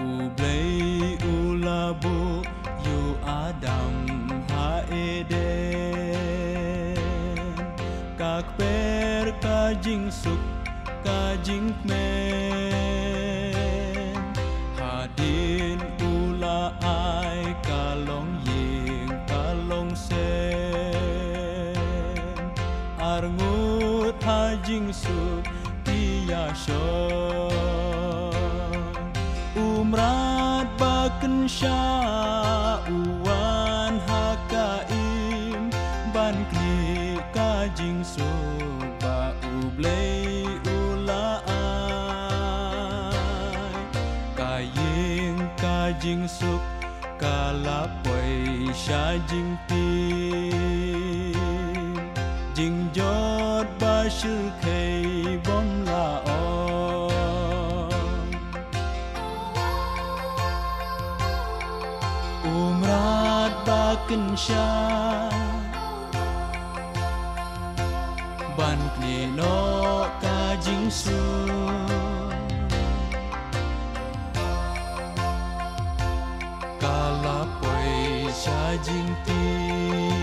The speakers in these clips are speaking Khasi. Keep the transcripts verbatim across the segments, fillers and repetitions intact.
U Blei u la buh ïa u Adam ha Eden. Ka kper ka jingsuk ka jingkmen. Hadien u la ai ka longïing ka longsem. Arngut ha jingsuk ki ïa shong. U mrad ba kynshah u wan ha ka im ban knieh ka jingsuk ba U Blei u la ai. Ka ïing ka jingsuk ka la poi sha jingtim. Jingjot ba shu khei bym la ong. U mrad ba kynshah ban knieh noh ka jingsuk. Ka la poi sha jingtim.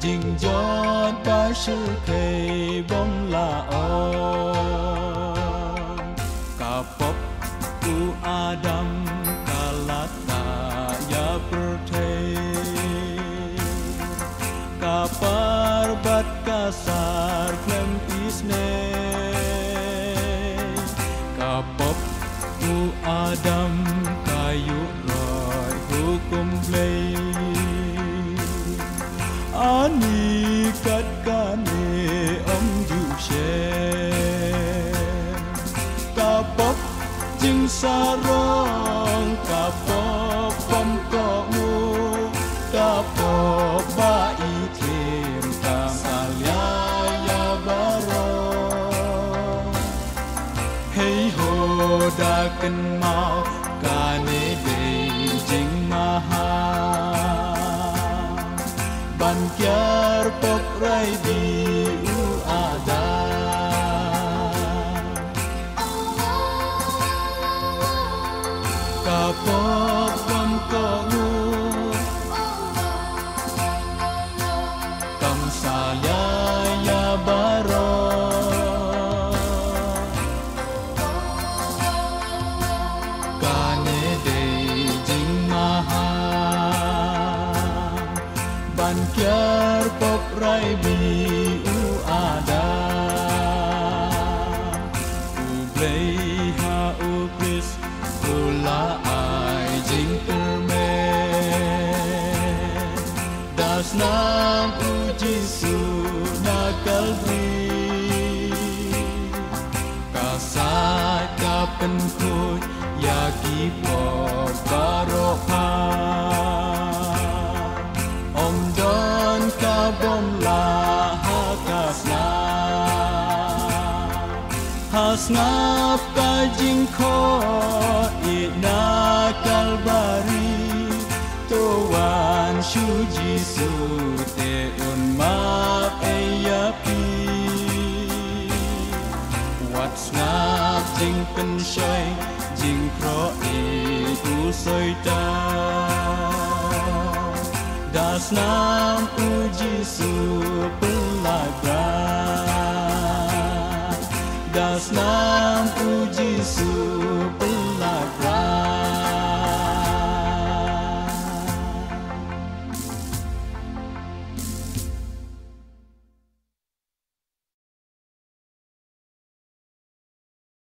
Jingjot ba shu khei bym la ong. Ka pop u Adam ka la tah ïa pyrthei. Ka par bad ka sar khlem isynei. Ka pop u Adam ka ïuh roi hukum Blei. Ani kat kane ym ju shem. Ka pop jingsarong, ka pop bym kohnguh, ka pop ba i thim, ka salia ïa baroh. Hei ho da kynmaw kane dei jingmaham. Ban kiar pop rai bih u Adam. Ka pop kam kohnguh. Kam salia ïa baroh. Kane dei jingmaham. Ban kiar pop rai bih u Adam. U Blei ha u Khrist u la ai jingkyrmen. Da snam u Jisu na Kalbari. Ka sait ka pynkhuid ïa ki pop baroh pha. Ym don ka bym lah ha ka snam. Ha sngap ka jingkhot ïa na Kalbari. To wan sha u Jisu te un map ïa phi. Wat sngap jingpynshoi jingkhroh ïa u Soitan. Da snam u Jisu pyllait bha. Da snam u Jisu pyllait bha.